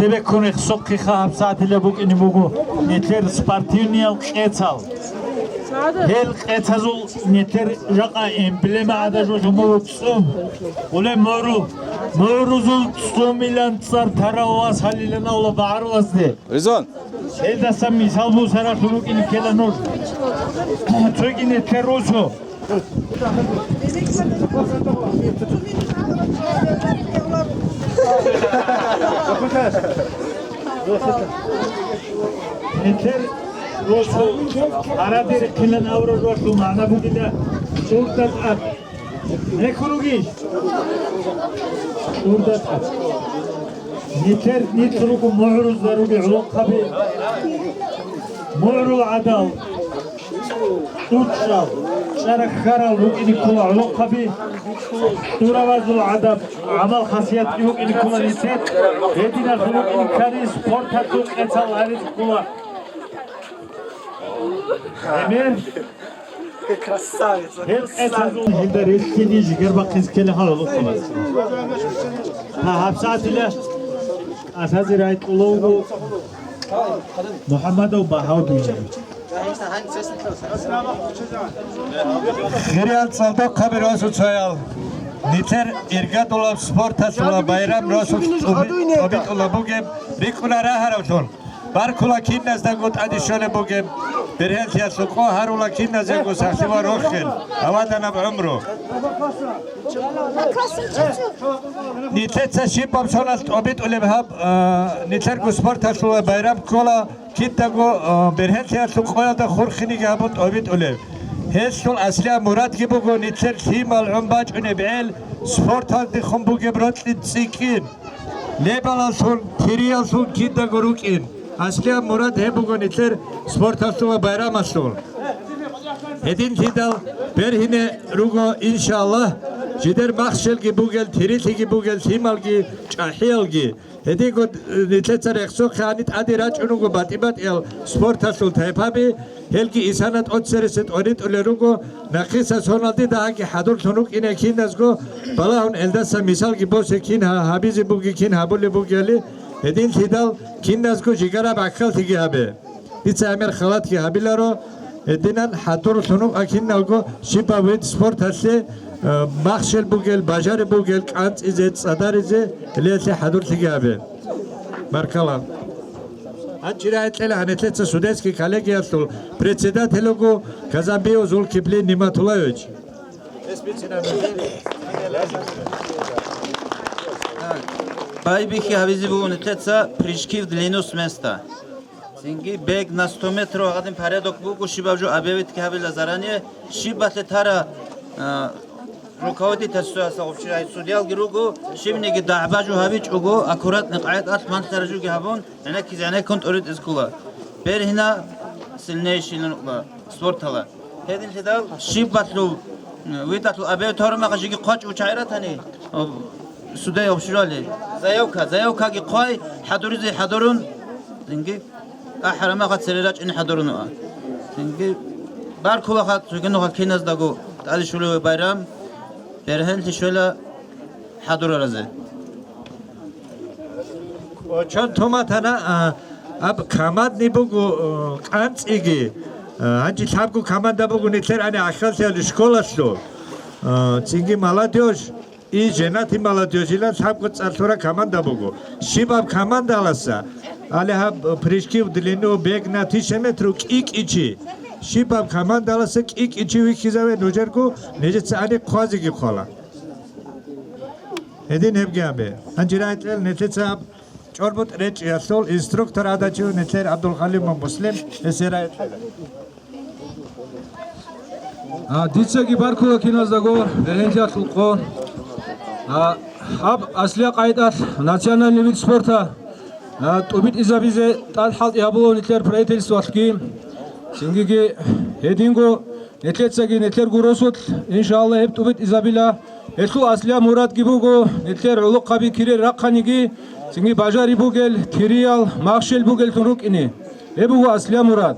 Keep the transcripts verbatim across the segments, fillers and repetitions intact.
Цебеккун рехсухъеха гьабсагӀатила букӀине буго нилъер спортивниял къецал. Гьел къецазул нилъер жакъа эмблема гӀадажул гьумул цӀум. Уле мору, морузул цӀумилан цӀар тарав вас гьалилан авла багӀарулазде. Резон. Гьелдаса мисал бусаралъун рукӀине ккела нуж. Цоги нилъер росу. Нилъер росу гьараде рехилан аврал росу магӀна бугила урдаз ат. Мекуругищ? УрдатӀа. Нилъер нилъ руго мугӀрузда руги гӀолохъаби. МугӀрул гӀадал, тӀучӀал, чӀарахьарал рукӀине ккола гӀолохъаби. Дуравазул гӀадаб гӀамал-хасиятги букӀине ккола нилъер. Гьединалъун рукӀине ккани спорталъул къецал гьаризе ккола. Гьеб Красавица, гьел красавица. Гьелда релълъине жигар бахъизе ккела гьалаб хабар. ГьабсагӀатила кӀалъазе рагӀи кьула вуго МухӀаммадов Багьавдин. Хириял цӀалдохъаби росуцоял, нилъер иргадулаб спорталъула байрам росулъ тӀуби-, тӀубитӀула бугеб рикӀкӀуна рагьаравлъун. Баркула киназдаго тӀаде щолеб бугеб, бергьенлъиялъул къо гьарула киназего сахлъи ва рохел, аваданаб гӀумру. Нилъеца щибаб соналъ тӀобитӀулеб гьаб, а, нилъерго спорталъула байрам ккола, кидаго, а, бергьенлъиялъул къоялда хурхинеги гьабун тӀобитӀулеб. Гьелъул аслияб мурадги буго нилъер лъимал гӀун бачӀунеб гӀел, спорталдехун бугеб рокьи цӀикӀкӀин. Лебалаллъун, тирияллъун кидаго рукӀин. Аслияб мурад гьеб буго нилъер спорталъул ва байрамалъул. Гьединлъидал бергьине руго, иншаллагь, жидер махщелги бугел, тирилъиги бугел, лъималги, чӀахӀиялги. Гьединго нилъеца рехсухъе гьани тӀаде рачӀун руго батӀи-батӀиял спорталъул тайпаби, гьелги исана тӀоцересе тӀоритӀулел руго, нахъисеб соналде дагьаги хӀадурлъун рукӀине киназго балагьун, гьелдаса мисалги босе кин гьа-, гьабизе буги, кин гьабулеб бугели, гьединлъидал киназго жигараб гӀахьаллъиги гьабе. Дица гьамер халатги гьабиларо, гьединан хӀадурлъун рукӀа киналго щибаб вид спорталъе, э, махщел бугел, бажареб бугел, кӀанцӀизе, цӀадаризе, гьелиялъе хӀадурлъиги гьабе. Баркала. Гьанчи рагӀи кьела гьанилъеца судейский коллегиялъул председатель вуго Казанбиев Зулкипли Ниматуллаевич. Байбихьи гьабизе буго нилъеца прыжки в длину с места. Цинги бег на сто метров гьадин порядок буго, щибаб жо объявитги гьабила заранее, щибалъе тара, а, руководитель, судьялги руго, щибниги дагӀба жо гьабичӀого, аккуратный къагӀидалъ манлъара жуги гьабун, гӀенеккизе гӀенеккун тӀоритӀизе ккола. Бергьина сильнейший лъугьа спортала. Гьединлъидал щибалъул, м, видалъул абе товармаха жиги хъвачӀ учагӀи ратани, о, судей обширали. Заявка, заявкаги хъвай, хӀадуризе хӀадурун, цинги ахӀарамаха цере рачӀине хӀадурун уа. Цинги баркулаха цогенуха киназдаго тӀаде щолеве байрам, бергьенлъи щвела хӀадураразе. Очон туматана, а, аб командный буго, а, кӀанцӀиги, а, гьанже лъабго команда буго нилъер ани гӀахьаллъиялъул школалъул, а, цинги молодёжь, и женатый молодёжьилан лъабго цӀар лъура команда буго. Щибаб командаласа, али гьаб прыжки в длину, бег на тысяча метров кӀи-кӀи чи. Щибаб командаласа кӀи-кӀи чи вихьизаве нужерго, нижеца ани хъвазеги хъвала. Гьедин гьебги абе. Гьанже рагӀи кьел нилъеца аб чӀорбутӀ речӀчӀиялъул инструктор гӀадачив нилъер ГӀабдулхалимов Муслим, гьесие рагӀи кьела. А, дицаги баркула киназдаго бергьенлъиялъул къо. А, гьаб аслияб къагӀидалъ национальный вид спорта, а, тӀубитӀизабизе тӀад хӀалтӀи гьабула нилъер правительствалъги. Цингиги гьединго нилъецаги нилъер гуросулъ, иншалла, гьеб тӀубитӀизабила. Гьелъул аслияб мурадги буго, нилъер гӀолохъаби кире рахъаниги, цинги бажари бугел, тириял, махщел бугеллъун рукӀине. Гьеб буго аслияб мурад.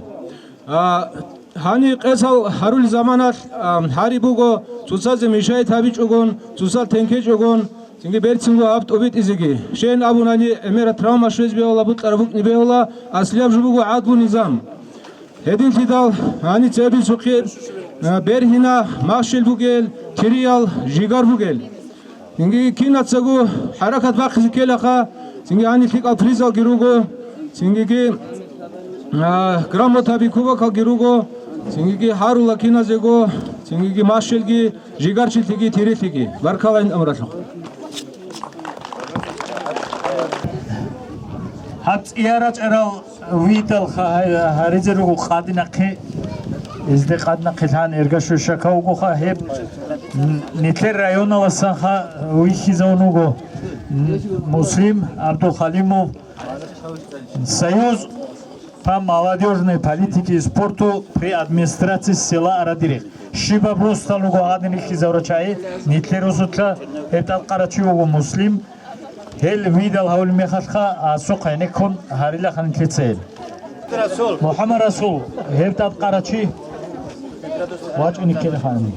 А, гьаниб къецал гьарулел заманалъ, а, гьари буго, цоцазе мешает гьабичӀогон, цоцал тенкечӀогон, Цинги берцинго гьаб тӀубитӀизеги. Щайин абунани, гӀемераб травма щвезе бегьула, букьараб букӀине бегьула, аслияб жо буго гӀадлу низам. Гьединлъидал гьаница гьеб бицухъе, а, бергьина, машел бугел, тириял, жигар бугел. Цинги кинацаго хӀаракат бахъизе ккелаха, цинги гьаниб лъикӀал призалги руго, цингиги, а, грамотаби, кубокалги руго, цингиги гьарула киназего, цингиги машелги, жигарчилъиги, тирилъиги. Баркаллайин амралъухъ. Гьаб цӀия рачӀарал видал ха-, гьаризе руго къадинахъе, гьезде къадинахъе лъан эргашо щака вугоха гьеб. Н-, нилъер районаласанха вихьизавун вуго Н-, Муслим Абдулхалимов, Союз по молодёжной политике и спорту при администрации села Арадирех. Щибаб росдал руго гьадин рихьизавра чагӀи, нилъер росулъа гьеб тӀадкъарав чи вуго Муслим. Гьел видал гьавулеб мехалъха, асухъ гӀенеккун гьарилаха нилъеца гьел. МухӀаммад Расул, гьеб тӀадкъарав чи вачӀине ккелехъани.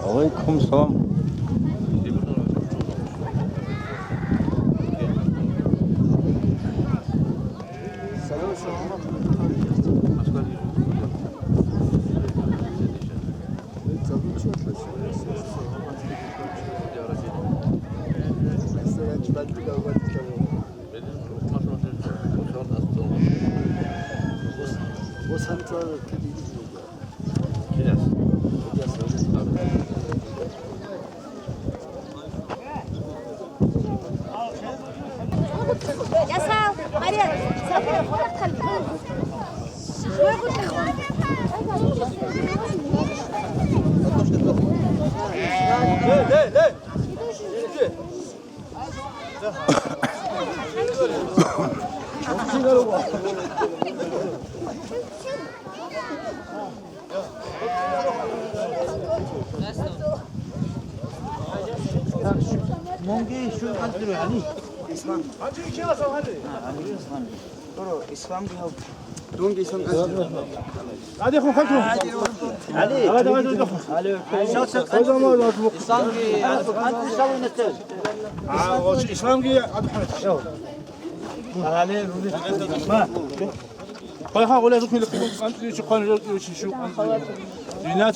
Алейкум салам. Мунги шул къантӀуру, Гьали. Ислам. Гьанже иккела, Гьали. А, Гьали Ислам. Дуро, Исламги гьав. Дунги Ислам къантӀуру. Гьади, хун, хун, хун. Гьали. Давай, давай, давай, давай. Гьали. Исламги къантӀуру, Исламги къантӀуру. А, вот Исламги, Абдулхамид. Гьали, рули. Ма. Хъвай, хъвай, гъуля, рукнила, хъвай, хъвай, хъвай, хъвай, хъвай, хъвай, хъвай, хъвай, хъвай, хъвай, хъвай, хъвай,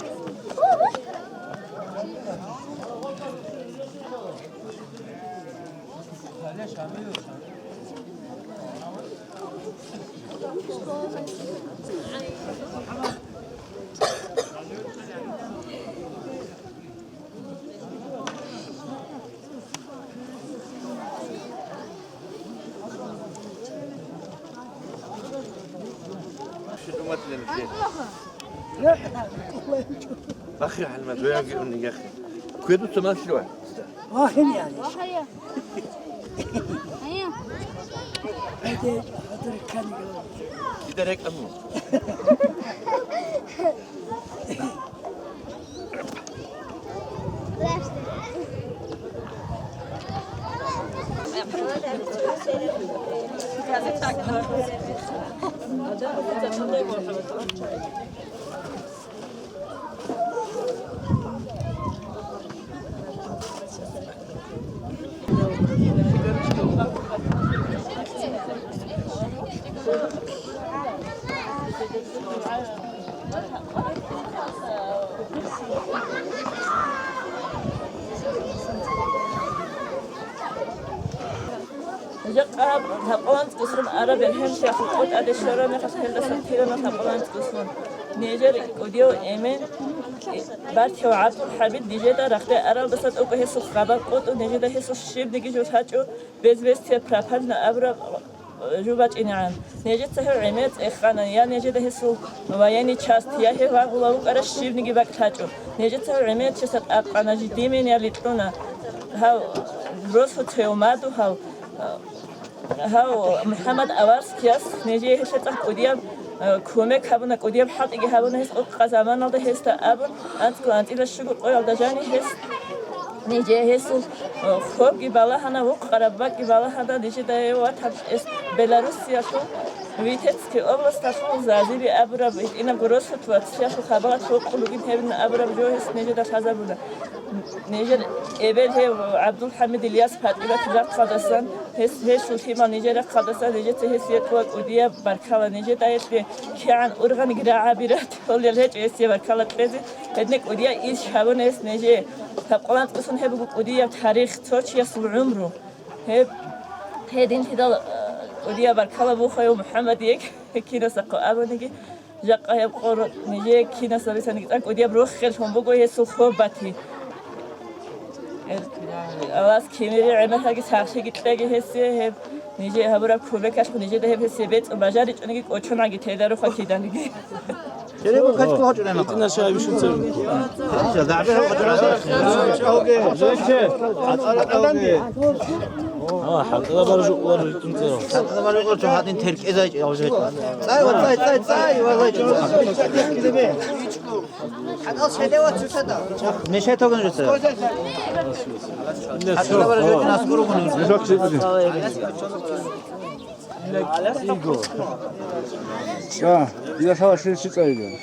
Ахи, хӀалмат, вегӀаги унни, яхи. Кведу тамаслуа. Вахин, яни. Вахая. Ая. Гьаде, гьадре ккани гьав. Кида рекӀану? Жакъа лъабкъоялда анцӀго сун араб бергьенлъиялъул къотӀаде щвараб мехалъ, гьелдаса тирана лъабкъоялда анцӀго сун. Нижер кӀудияв эмен Бартияв ГӀабдулхӀабиб нижеда рахъде аралдаса тӀокӀ гьесухъ хабар къотӀун, нижеда гьесул щибниги жо лъачӀо, «Без вести пропал» абураб жо бачӀинегӀан. Нижеца гьев гӀемер цӀехана, я нижеда гьесул военный часть, я гьев вагъула вукӀарав щибниги бакӀ лъачӀо. Нижеца гьев гӀемер чиясда тӀакъана, жидеменял рикьуна. Гьав Росуцев Мадухъав, гьав МухӀаммад Аварскияс нижее гьелъа цӀакъ кӀудияб, э, кумек гьабуна, кӀудияб хӀалтӀиги гьабуна гьес къокъа заманалда гьесда абун, анцӀго анцӀила щуго къоялда жанив гьес. Нижее гьесул, э, хобги балагьана, вукъараб бакӀги балагьана, нижеда гьев ватаб эс Белоруссиялъул Витебский областалъул Зазиби абураб гьитӀинабго росулъ вацлъиялъул хабалалъ вокьулев вугин гьебин абураб жо гьес нижеда лъазабуна. Нижер эбел гьев ГӀабдулхӀамид Ильяс ПатӀимат рахъалдасан, гьес, гьелъул лъимал нижер рахъалдасан, нижеца гьесие кӀудияб баркала, нижеда гьелъе кигӀан ургъанги рагӀаби ратулел гьечӀо гьесие баркала кьезе, гьедин кӀудияб иш гьабуна гьес нижее. Гьаб къоланцӀкӀусун гьеб буго кӀудияб тарих цо чиясул гӀумру. Гьеб, гьединлъидал, э, кӀудияб баркала бугоха гьев МухӀаммадие кинасда хъван абуниги, жакъа гьеб къо нижее кинасда бицаниги цӀакъ кӀудияб рохеллъун буго гьесул хоб бати. Аллагьас кимери гӀемерхӀаги сахлъиги кьеги гьесие гьеб нижее гьабураб кумекалъ, нижеда гьеб гьесие бецӀун бажаричӀониги кӀочонгӀаги тедаруха киданиги. ГьитӀинал шай бищун цеве. Мешай тоган жуца. ГьатӀала баражу жуца, наскур гун. Мешок чеб. Ца, я сала шин чи цӀайилан.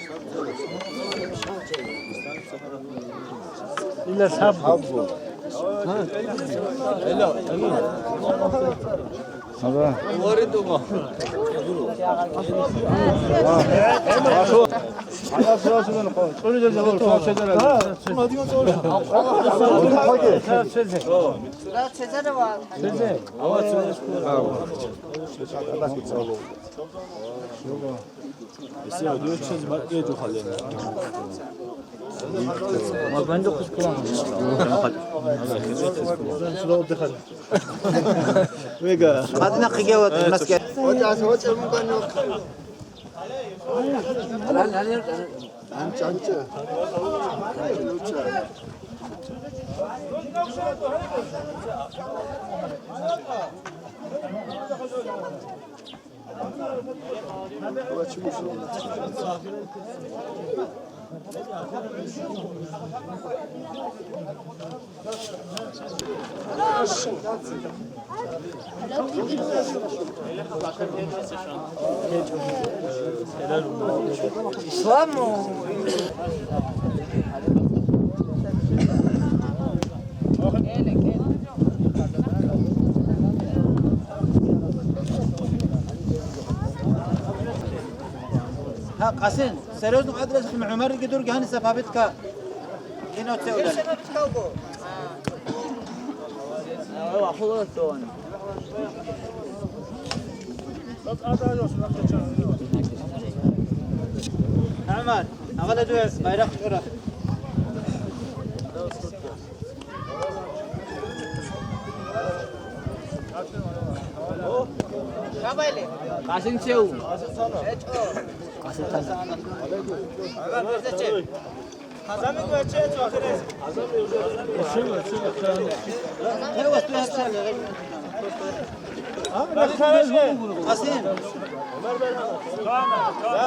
Ила саб. Ага. Къадина хъиге ватӀи, маске. Исламу. Гьа, Къасим, серьёзно адрес ГӀумарги дурги гьаниса папитка. Кино це удар. ГӀумар, агъала дуе байракъ чӀура. Къасим чев? Къасим.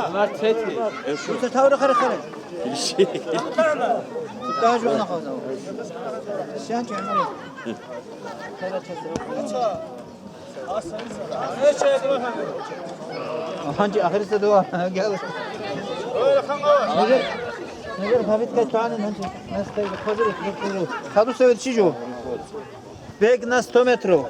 Гьумар цеци. Шуца тавра хара хара. Тажу ана хаза. Сиан чамри. Гьанчи ахириса дуа. Нажер, нажер павитка чуани нанчи. Настай хозир хозир. Хаду севет чижу. Бег на сто метров.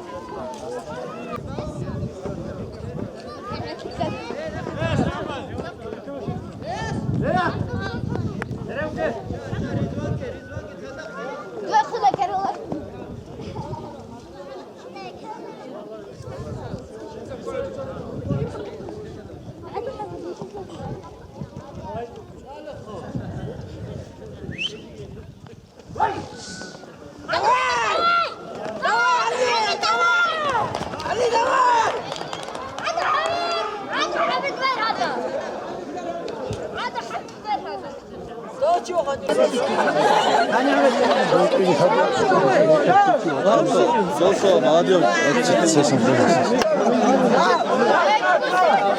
Молодец.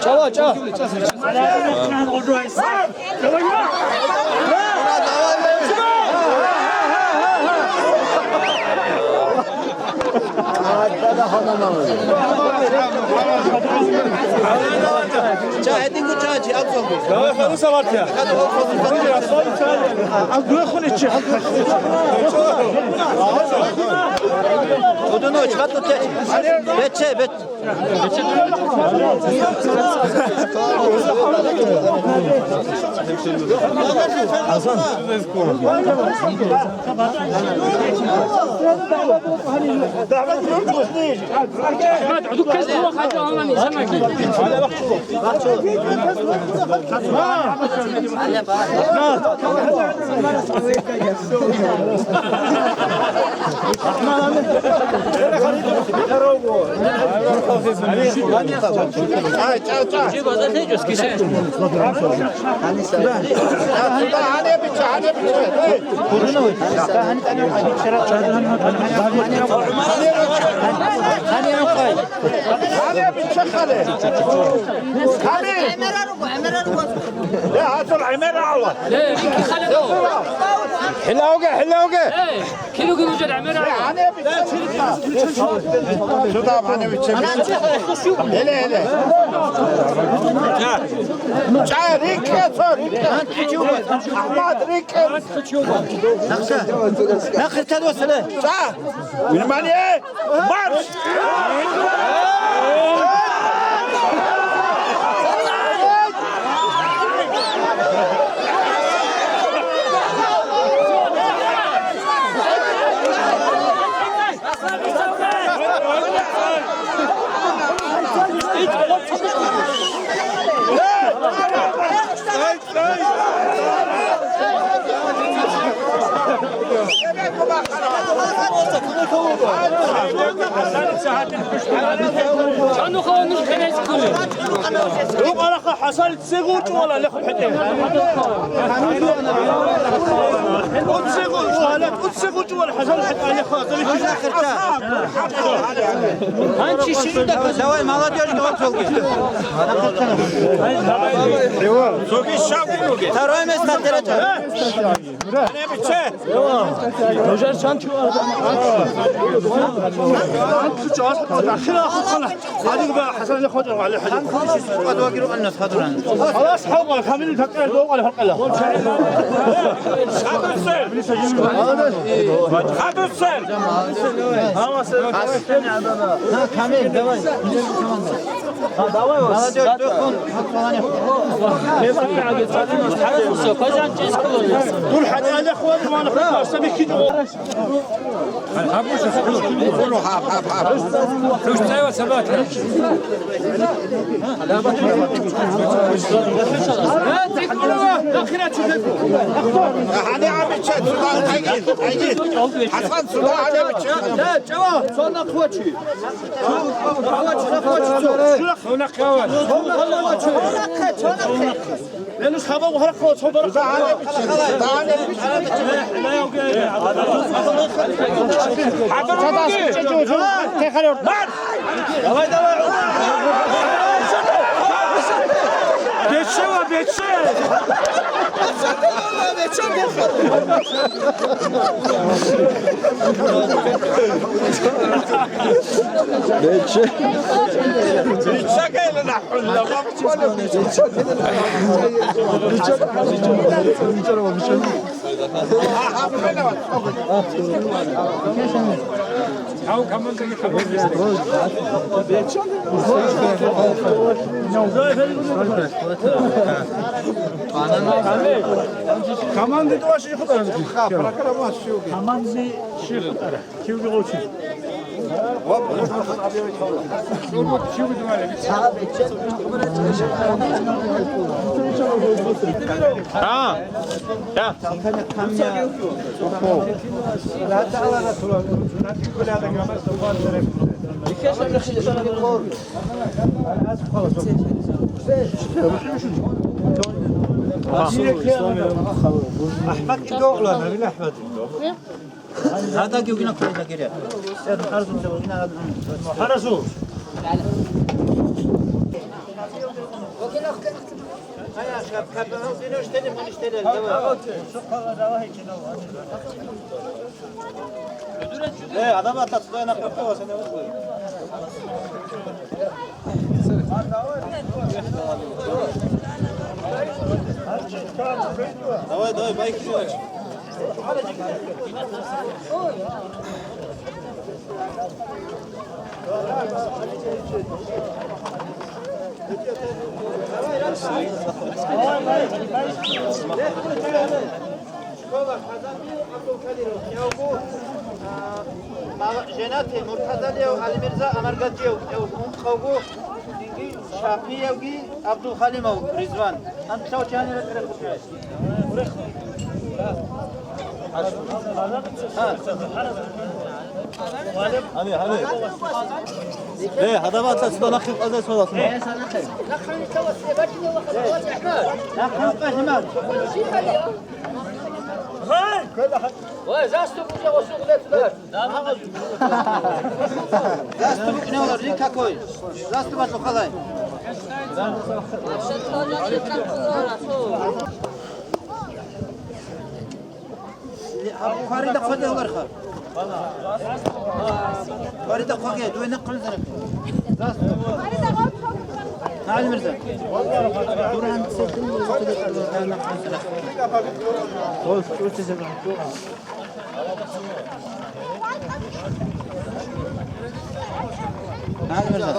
Чава, чава. Ча, гьединго ча, чи абзалги. Давай, хадуса ватя. Абдуя хуличи. Удуно, чхату течи. Бече, бече. ХӀилавге, хӀилавге! Килоги нужер гӀемер гӀала. Сюда, гьаниб чеб. Гьеле, гьеле. ЧӀа, рикӀкӀе, цо, рикӀкӀе. Ахмад, рикӀкӀе. Нахъе, нахъе тадвасале. ЧӀа. Внимание! Марш! Рукъалаха ХӀасан цигъу чӀвала лехун хӀетӀе. Уцигъу чӀвала, уцигъу чӀвала ХӀасан хӀетӀе леха. Гьанчи шируда. Давай, молодёжь, давай, цолги. Цоги шагу руги. Второе место, третье. Нужер чан чуар. Ахира хутана. Хадин ба ХӀасан лехун хӀетӀе. Халас хӀалба, камил такъир догъал хӀалкъала. Хадусен! Хадусен! Камил, давай. Дур хӀатӀа алехъ валин вана хутӀа сабихьичӀо. ХӀасан, сюда гьаниб чӀа. Гьаниб чӀа. Давай, давай. Бечева, бече! Бече! Бече! Команды два ши хутӀараб. Команды ши хутӀара. Кивги гъочи. А, я. АхӀмад кӀудогӀлан, гьабил АхӀмад. Гьадагив гина кколда гире. Гьарасул. Э, адам атац, сюда на капелла, сюда вот. Давай, давай, байки делаешь. Школа Хазанбил Абдулкадиров кӀиявго, а, Мала-, Женате Муртазалияв Алимирза Амаргатияв кӀиявго, ункъавго Шапиявги Абдулхалимов Ризван. Анцав чани рекъ-, рекъ-, рекъ-. Гьаниб, гьаниб. Э, гьадаб атла цо нахъе къвазай цо ласма. Ой, заступ уже осугълет, да. Заступ не ларли какой? Заступ атлу халай. Абу Фарида хъвадигьуларха. Фарида хъваге, дуе нахъ хъванзарахъе. ГӀалимирза. Дуран цетин нахъ хъванзарахъе. Гьал чӀучӀизе бан. ГӀалимирза.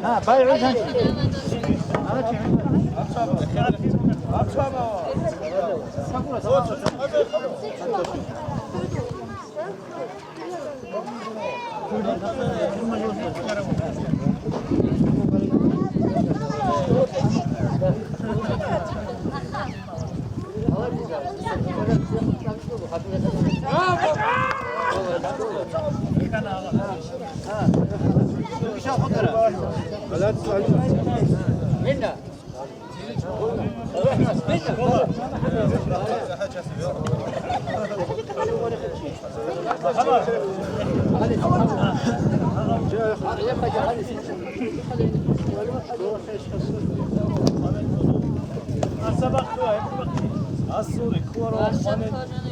Гьа, байгӀу жанчи.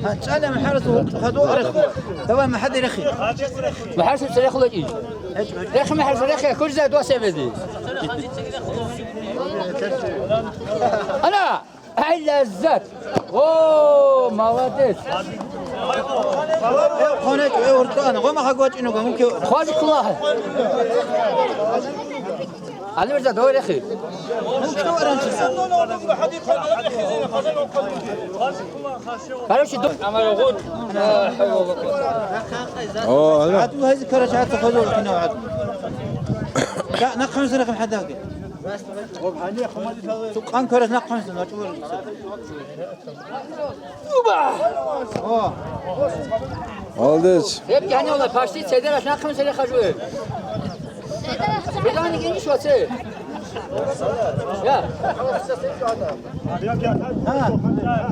Гьа, чӀале МухӀарасул хадув рехи. Давай, МухӀади, рехи. МухӀарасул цӀерехула кӀи. Рехи, МухӀарасул, рехи, хурза досебеди. Ана! Ай, лаззат! О, молодец! Э, хъонечӀо, э, уртӀана, гъома хагвачӀинуга, мунки. Хвази кулаха. Алимирза, давай рехи. Короче, ду-, О, алло. ГӀадлу гьезие, короче, гьаца хозул кинав гӀадлу. Га, нахъ хӀунсарахъин хӀадаги. Цукъан короче, нахъ хӀунсун, вачӀула. Молодец. Гьебги гьанивала, почти цедераш нахъ хӀунсарахъа жугье. Бедани гьениш ваце. Я.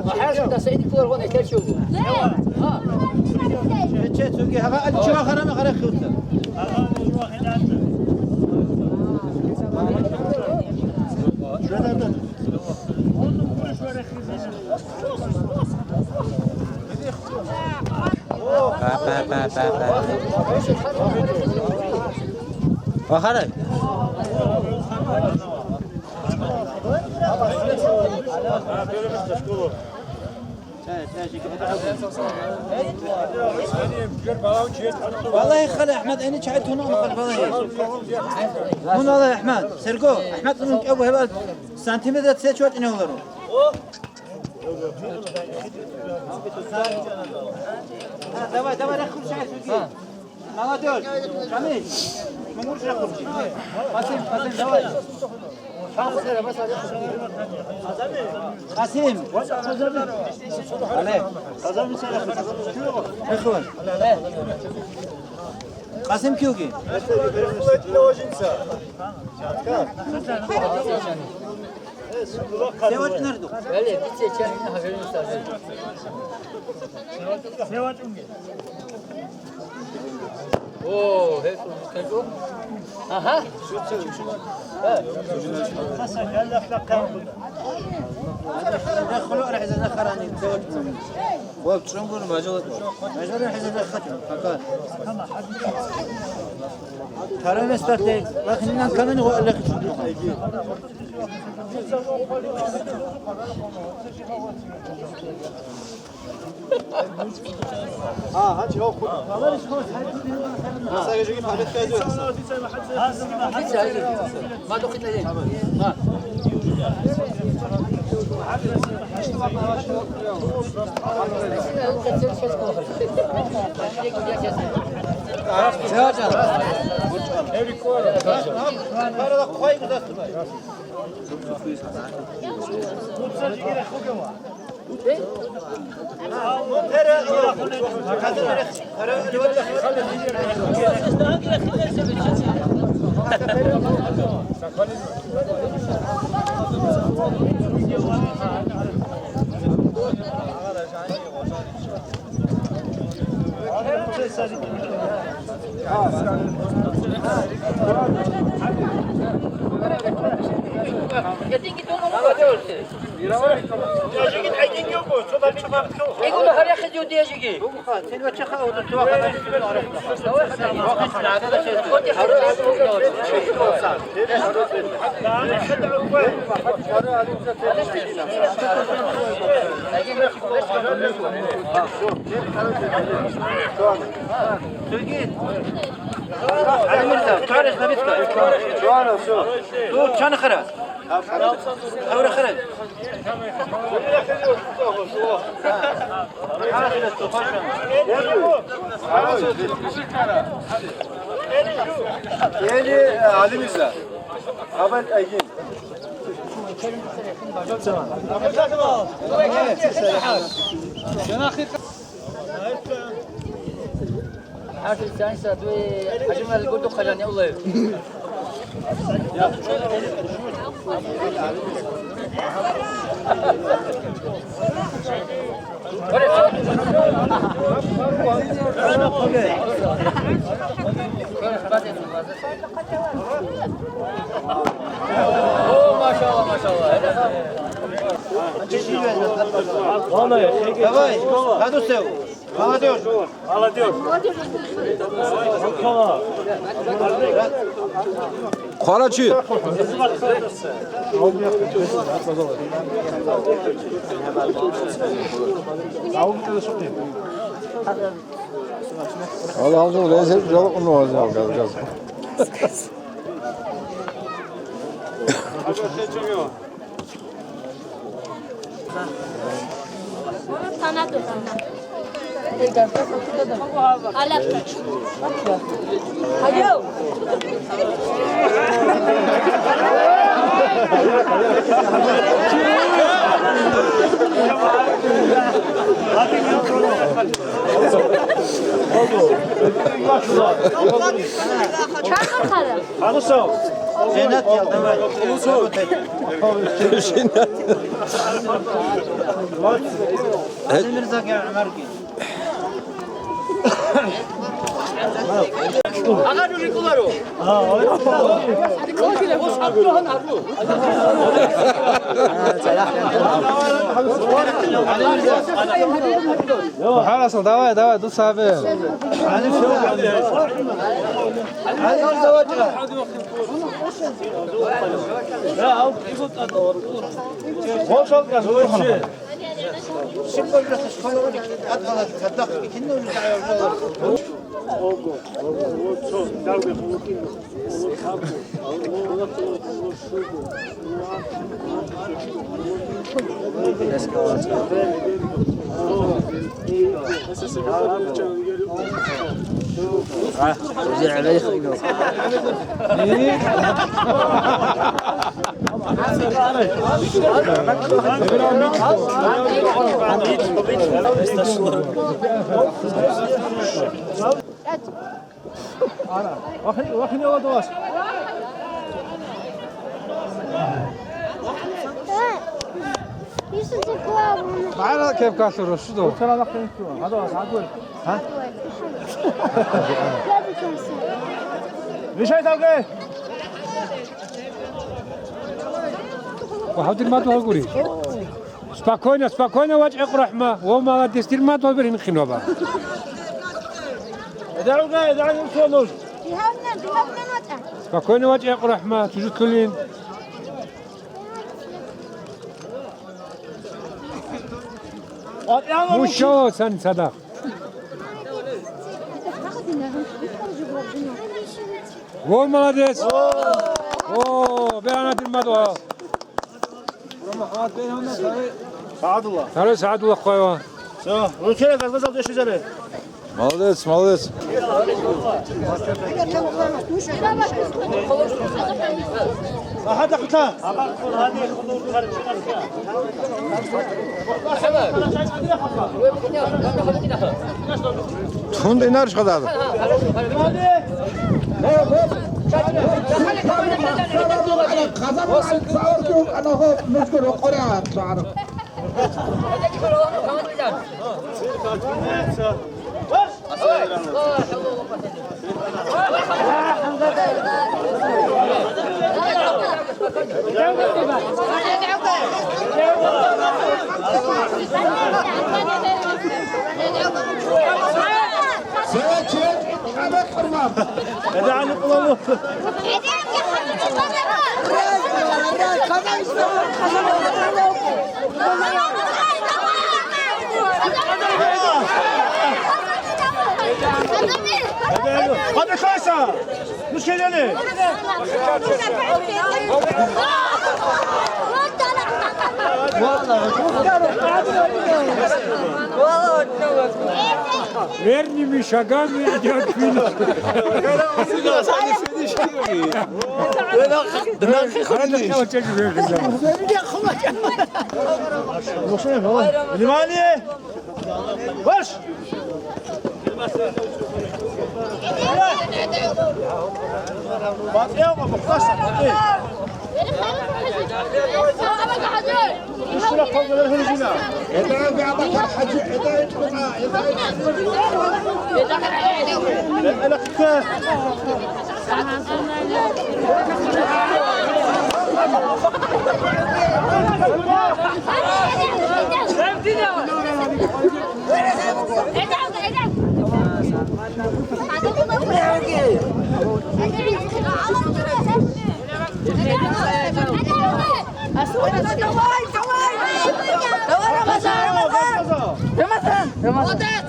Ва хӀяжатда Саид кколаргъун экер чи вуго. Гьа. Гьече, цоги гьагъа али чула харама харахъиуца. Ба, ба, ба, ба, ба. Вахарай. Валлагьи, хали АхӀмад, гӀени чагӀи тунун хал, валлагьи. Мун валлагьи, АхӀмад, Серго, АхӀмад, мун кӀабу гьебал сантиметр цец вачӀине гьоларо. Давай, давай, рахун чагӀи. Молодёжь, Шамиль, мы можем рахунки? Пасим, пасим, давай. Къасим. Але. Эхван. Къасим килги. Севач нарду. О, гьеб цӀунгел. Ага. Хулу архӀиза нахарани, цеве. Ва чунгур мажала. Мажара хӀиза нахати, пока. Таранес тате, вахинан камен гъо алехи чунгур. А, гьанчи гьав хутӀ. Саги жуги памятка гьезуе. Ели, э, Алимирза. Абан Айгин. ХӀафиз Санса, дуе хӀажумал гурдухъа жаниуллаев. О, машалла, машалла. Давай, Гадусев. Молодёжь. Молодёжь. Хварачи. Алгьамзул резил жалкъун вазал газгаз. Чан хара? Женат, я, давай. Женат. Владимир Загьяр Амарги. Ага, жужи куларо. Мухьаммад, давай, давай, дус гьабе. Вахин, вахин, яла давас. Бара кеп калъуро, шудо. Гьадавас, гьадавас. Мешай, тавге. Ва гьав дир мадугьал гури. Спокойно, спокойно, вачӀа, ЭкъурахӀма. Во, молодец, дир мадугьал бер гьинхъин ваба. Эда гӀуга, эда гӀуга, нуж. Спокойно, вачӀа, ЭкъурахӀма, чужут лъулин. Мушо, сан цадахъ. Во, молодец. О, бегьана дир мадугьал. Сагьадулла. Таре Сагьадулла хъвайва. Всё, ручера гаргазал деши жаре. Молодец, молодец. Ахада хутан. Тун динар шкадал. Казан алфавор кюк анахо музгур окъора. Верными шагами идёт финиш. Внимание! Марш! Рамазан! Рамазан! Рамазан!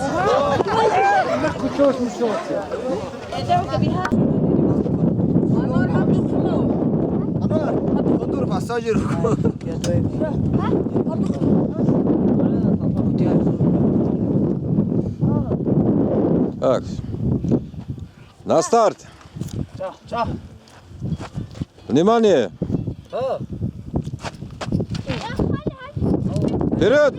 Анвар, пассажир. Так. На старт. Ча, ча. Внимание! Вперед!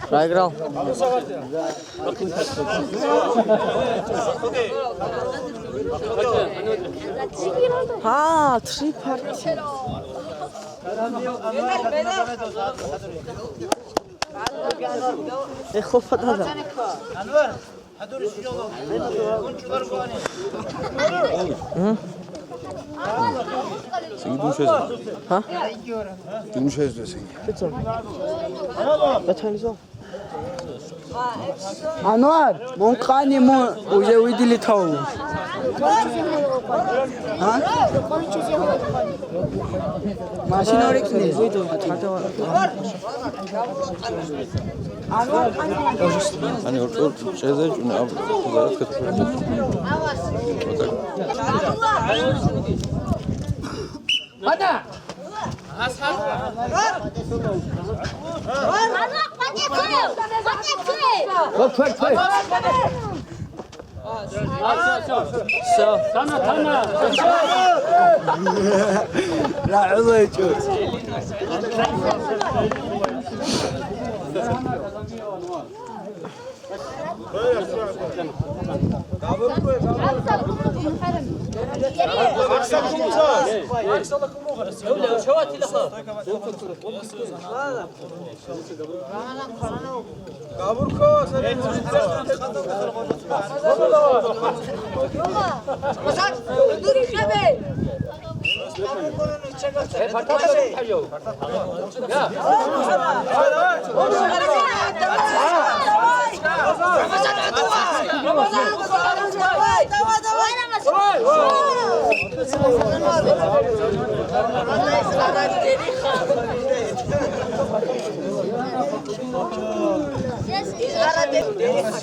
Проиграл. А, три партии. Эхо подала. М? Циги думшайз. Ха? Думшайз досин. Пиццо. Батанизо. Анвар, мун къани мун уже видели таву. А? Машина рикни. Ани уртур чезе чуни аб зарат кат. Все, тана, тана.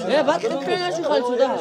Э, бакъ ккана чи хал сюда.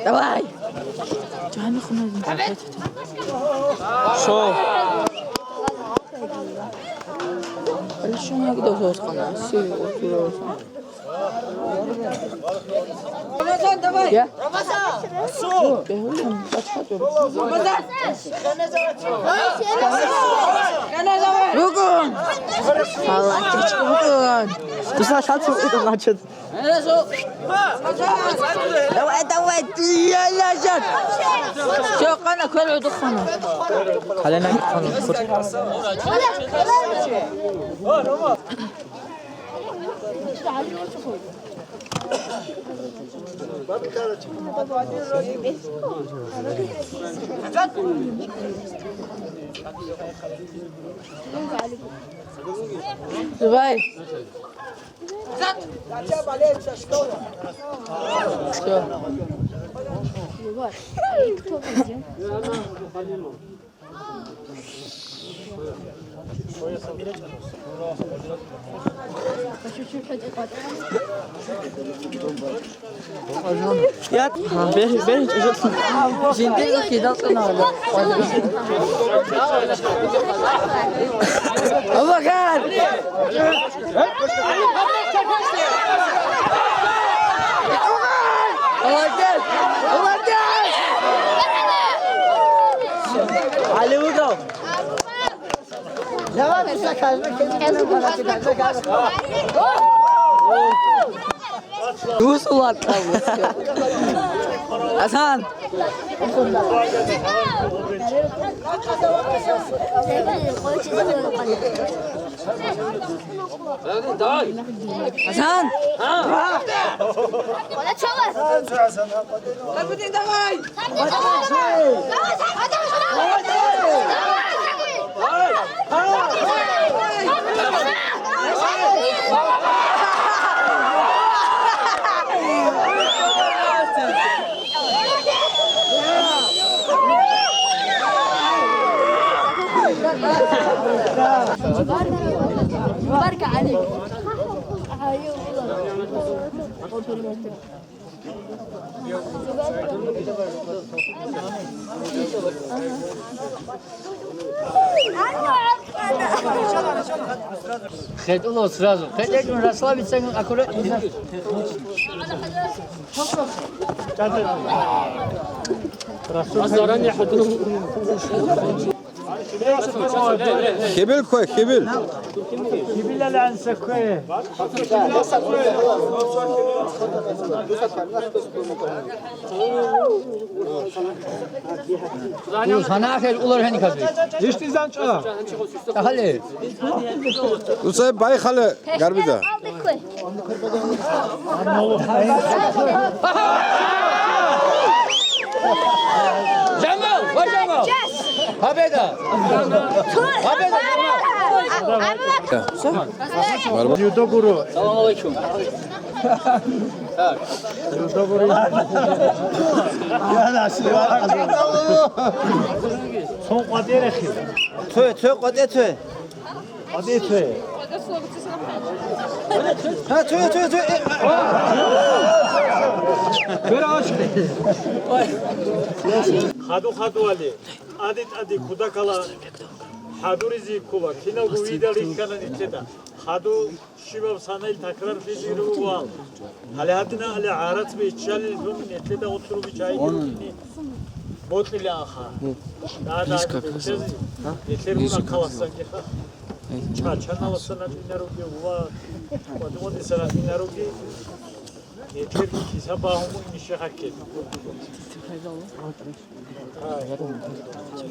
Давай! Шо? Рамазан, давай! Я? Рамазан! Рамазан! Ругун! Алла, ругун! Дуса шат, значит. Давай, давай, я, я, я. Всё, къана, квер, удухана. Къалена, къана. Давай. Всё. Я, бер, бер, жиндир кидал цӀунагӀала. Абакар! Молодец! Русулан. Асан. Асан. Давай. Барка гӀалайк. ХетӀула сразу. ХетӀегӀун расслабиться, аккуратнее. Заранее хӀадур. Хибил ккве, хибил. Хибилалан саккве. Санахел улар хӀани каби. Ишти занчӀа. Тахали. Усе байхале гарбида. Жамал, ва Жамал! Победа! Победа, Жамал! Юдо гуру. Салам алейкум. Так. Юдо гуру. Цо къватӀерехи. Цо, цо къватӀе, цо. КъватӀе, цо. Ха, цо, цо, цо, э, а. Хаду, хадуали, тӀаде-тӀаде кутакалда хӀадуризе ккола, киналго видал рихьана нилъеда. Хаду щибаб санаил такрарлъизе ругоан. Гьале гьадина гьале гӀарац биччалел жо нилъеда гъуцӀруги чайги рукӀине бокьилаанха. Гьадин, нилъер гьунар ккаласанги ха. Чачаналасан ачӀинаруги ва къватӀивадисан ачӀинаруги, гьеб киса багьун бугин нижехъа ккел. Гьай.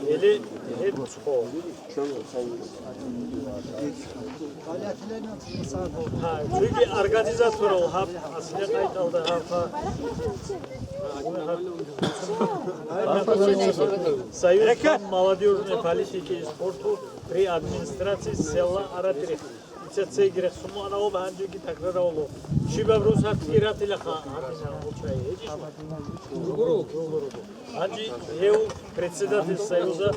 Эли гьеб цо. Гьай, цоги организаторал гьаб аслияталда гьаб. Союз по молодёжной политике и спорту при администрации села Аратире. Ица цеги рехсун мугӀана ва гьанжеги такрар авлу. Щибаб рус гьатӀиги ратилаха гьадина гъучай. ГьечӀищ? Гьанже гьев председатель Союза,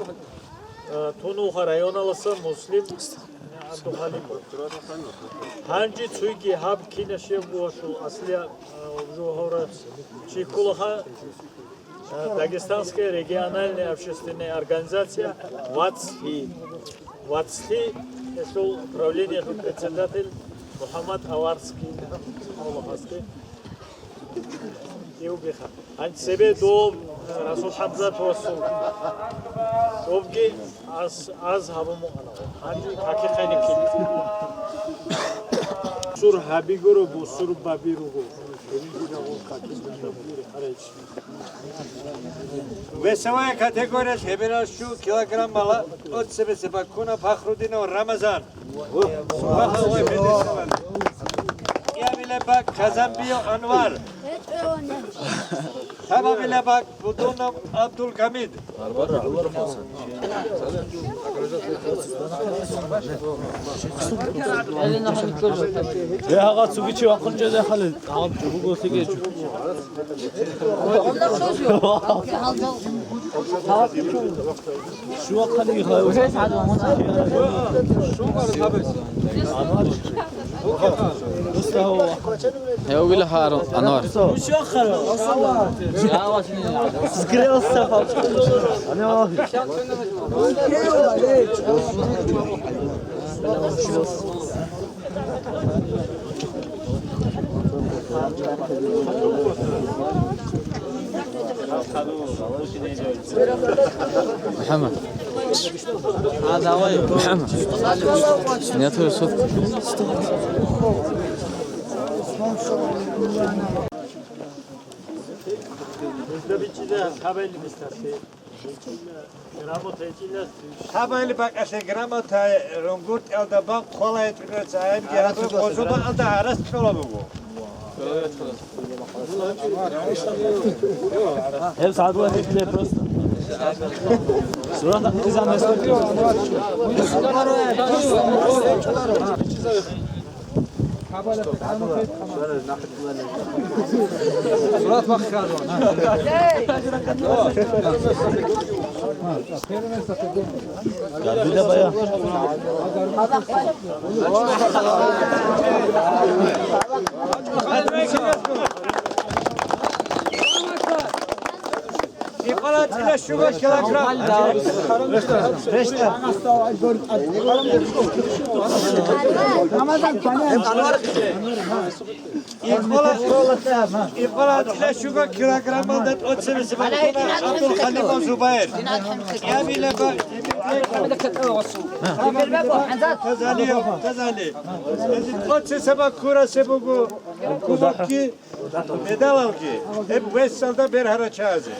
э, Тунуха районаласа Муслим ГӀабдухаликов. Гьанже цоги гьаб кинашев гугьалъул аслия, э, обжугьавра чи кколаха. Дагестанская региональная общественная организация «Вацлъи». «Вацлъи» гьелъул правлениялъул председатель МухӀаммад Аварский. Аллагьасде. Иубиха. Гьанже цебе доб, э, Расул ХӀамзатовасул. Добги аз, аз гьабун мукъана. Гьанже каки хъайниккин. Сур гьабигуро, бусур бабируго. Весовая категория лъебералъул килограммала тӀоцебесеб баккуна Пахрудинов Рамазан. Кьабилеб бакӀ Казанбиев Анвар. Табабилеб бакӀ Будунов Абдулгьамид. Я, гьагъа цуги чи вахъун чӀезе хъалил. Гьаб чӀугу госиге чу. Шуахъали гьай. Гьев вила гьарун, Анвар. Сгрелся. МухӀаммад. А, давай. Нету сутки. Гьабали бакӀалъе грамота рунгуртӀиялда бан хъвалай тӀуьрца гьабги гьаб гъозумаалда гьарац кьола буго. Гьеб сагӀатла гьикъе просто. Сурат ахъизан гьес. Сурат бахъ хадур. Икъала цӀила щуга килограмм. Икъала, икъала цӀила щуга килограммалда тӀоцебесеб бакӀуна Абдулхалимов Зубайр. Кьабила ба-, Тазали, тазали. ТӀоцесеб бакӀ ккурасеб буго кубокги, медалалги. Гьеб весалда бергьарачазе.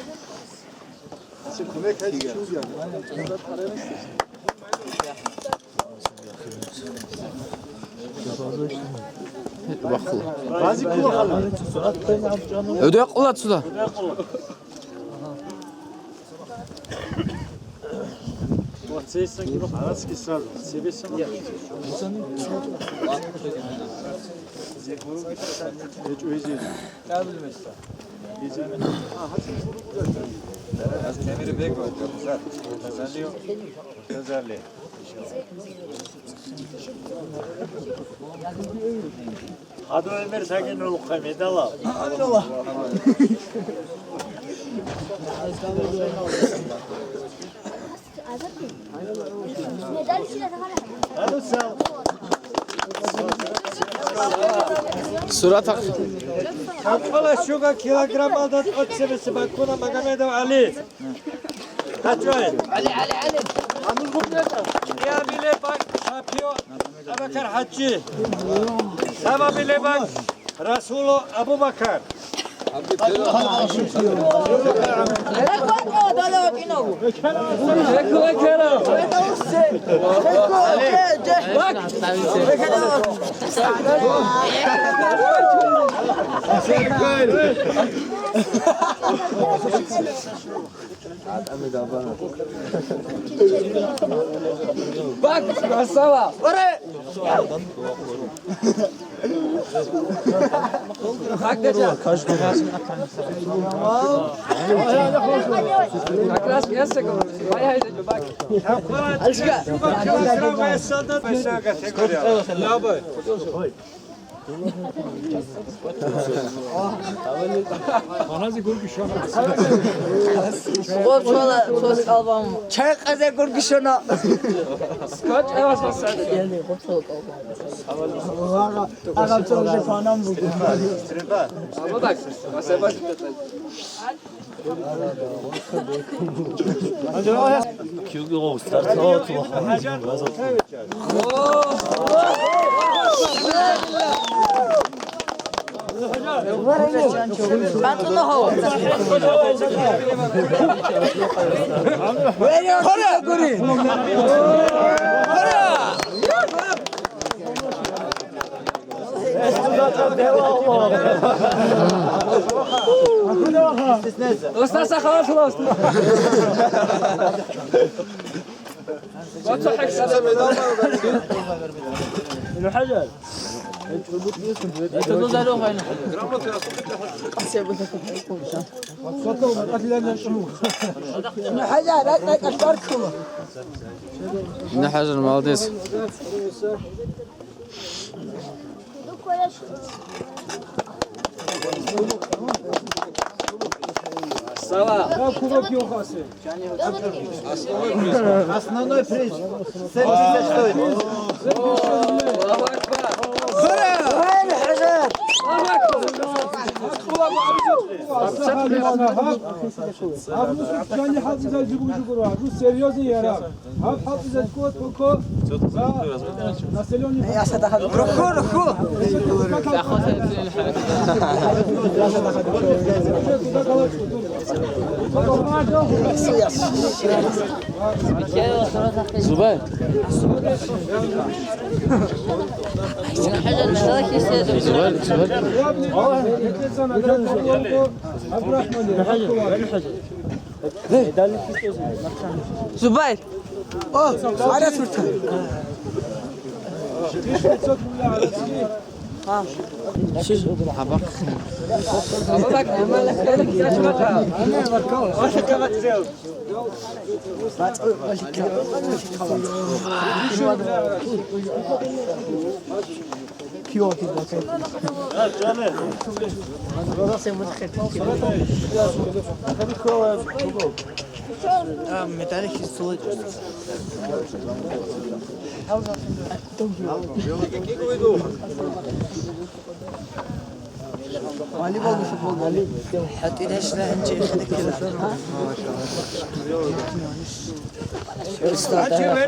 Гьудекъула цуда. Гьадин гӀемер сагин рухъа медала. Сурат ахъ. Гьаб кӀола щуга килограммалда тӀоцебесеб бакӀуна Магомедов ГӀали. Гьачай. ГӀали, ГӀали, ГӀали. Кьабилеб бакӀ Шапио Абакар ХӀаджи. Сабабилеб бакӀ Расуло Абубакар. Гъоб чола цо скалбам. Чайхъазе гургищана. Скочила спасать. Яни, гъоб чола калбам. Ага, ага, цо уже панам буго. Або так, спасибо. Устаз сахават хулас. Ибн ХӀажар, молодец. Сава. Основной приз. Семьдесят стоит. Аллаху акбар. Ура! Аллаху акбар. Гьаб рус жани хӀалтӀизаб жиб-, жиб-, гьаб рус серьёзный яраб. Гьаб хӀалтӀизаб ккола только за населённый пункт. Руху, руху. Зубай. Зубай, Зубай. Зубай. О, арас уртан. Гьанже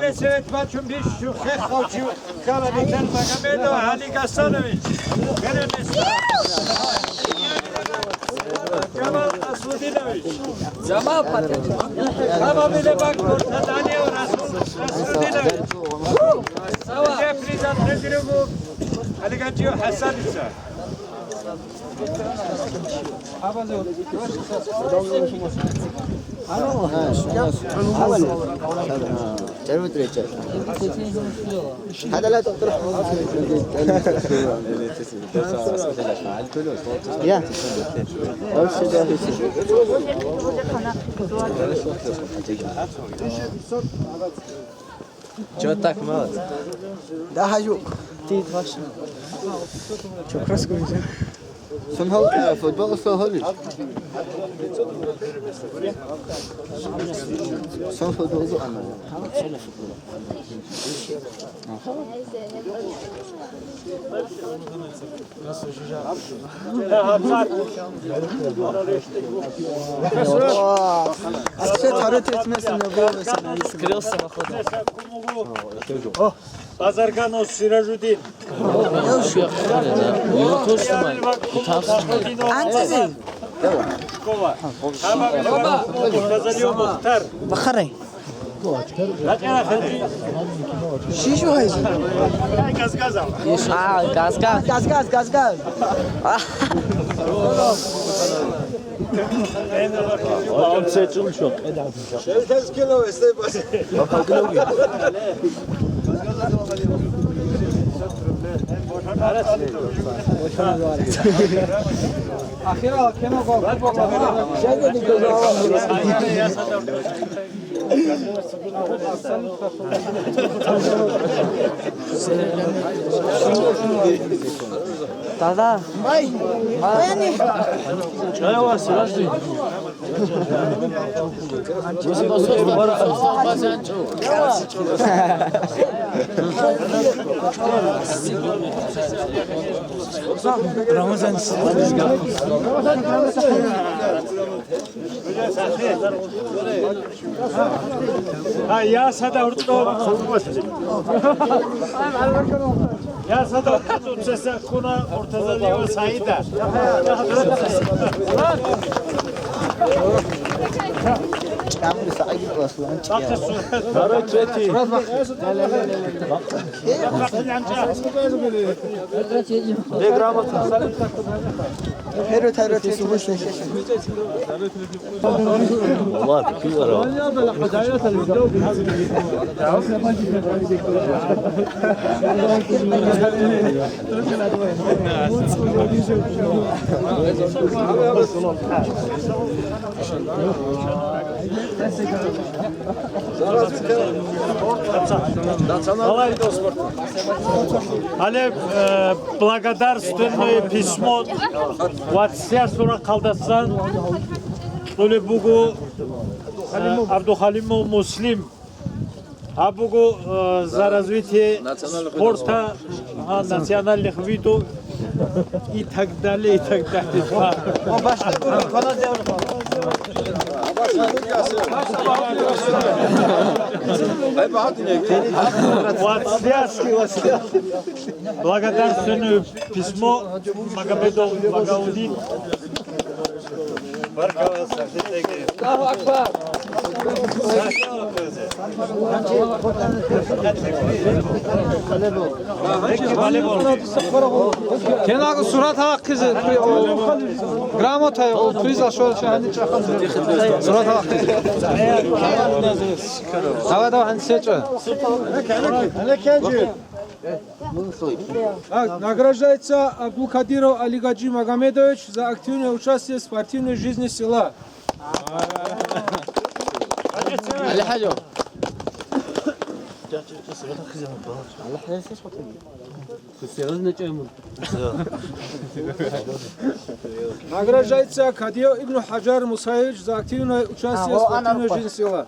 велосипед бачун бищун хехав чи ккала Бетер Магомедов ГӀали Гасанович. Гьениб места. Жамал Аслудинович. Жамал Патен. Хабабиле бакӀ Муртазалиев Расул Аслудинович. Сава. Уже приза тезригу Алигачиев ХӀасаница. Чё так мало? Да, хажу. Ты два. Чё, краска нельзя? Сон гьал, э, футбол устал гьалиш? Сон футбол устал гьалиш? Скрылся, походу. Базарганов Сиражудин. Его тоже снимай. И там снимай. АнцӀазе. Муртазалиев Мухтар. Бахарай. Щи жо гьайзе? Газгаз. А, газгаз. Газгаз, газгаз. Дада. Рамазан. А, я сада урчӀо. Я сада урчӀо, цеса куна Муртазалиева Саида. Чамру Саид Аслан. Второй, третий. Грамота. Первый, второй, третий. Ладно, пиво. Гьале, э, благодарственное письмо вацасул рахъалдасан кьолеб буго, э, Абдухалимов Муслим. Гьаб буго, э, за развитие спорта, а, национальных видов. И так далее, и так далее. Благодарственное письмо Магомедов Багаудин. Кенагу сурат гьахъизе, грамота, приза шо, сурат гьахъизе. Давай, давай, гьанже чӀа. Так, награждается Абдулкадиров Алигаджи Магомедович за активное участие в спортивной жизни села. Награждается Кадиев Ибн Хаджар Мусаевич за активное участие в спортивной жизни села.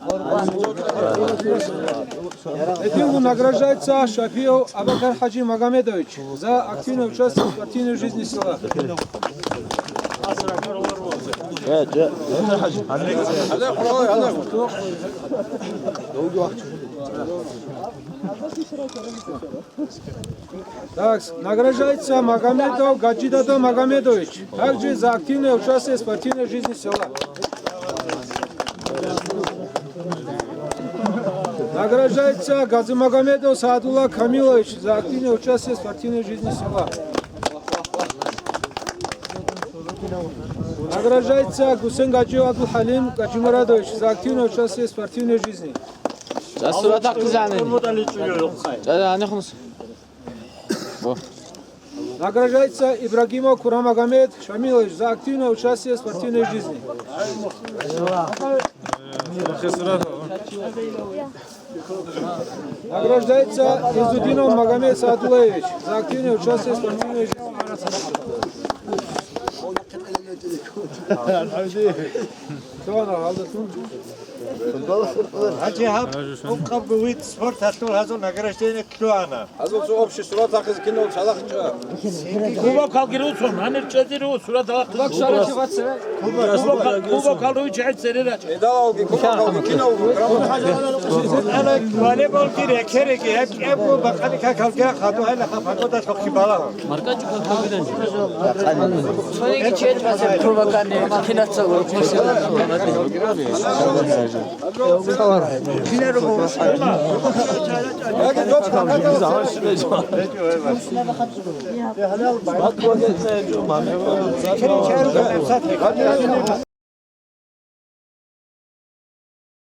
Этим награждается Шафиев Абакар Хаджи Магомедович за активное участие в спортивной жизни села. Так, награждается Магомедов Гаджидадо Магомедович, также за активное участие в спортивной жизни села. Награждается Газимагомедов Саадулла Камилович за активное участие в спортивной жизни села. Награждается Гусейн Гаджиев Абдул-Халим Гаджимурадович за активное участие в спортивной жизни. Ча, сурат гьахъизани. Ча, гьанихунус. Награждается Ибрагимов Курамагомед Шамилович за активное участие в спортивной жизни. Награждается Изудинов Магомед Саадуллаевич за активное участие в спортивной жизни. Гьанже гьаб ункъабго вид спорт гьалъул гьазул награждение лъугьана. Гьазул цо общий сурат гьахъизе кинал чалахъ чӀа. Кубокалги руцун, гьанир чӀезиру сурат гьахъизе. Кубокал, кубокал руй чӀегӀи цере рачӀ. Медалалги кубокалги кинал. Волейболги рекереги гьеб кӀебго бакъани какалги хадуб гьайла хаб гьакъудалъухъги балагьун.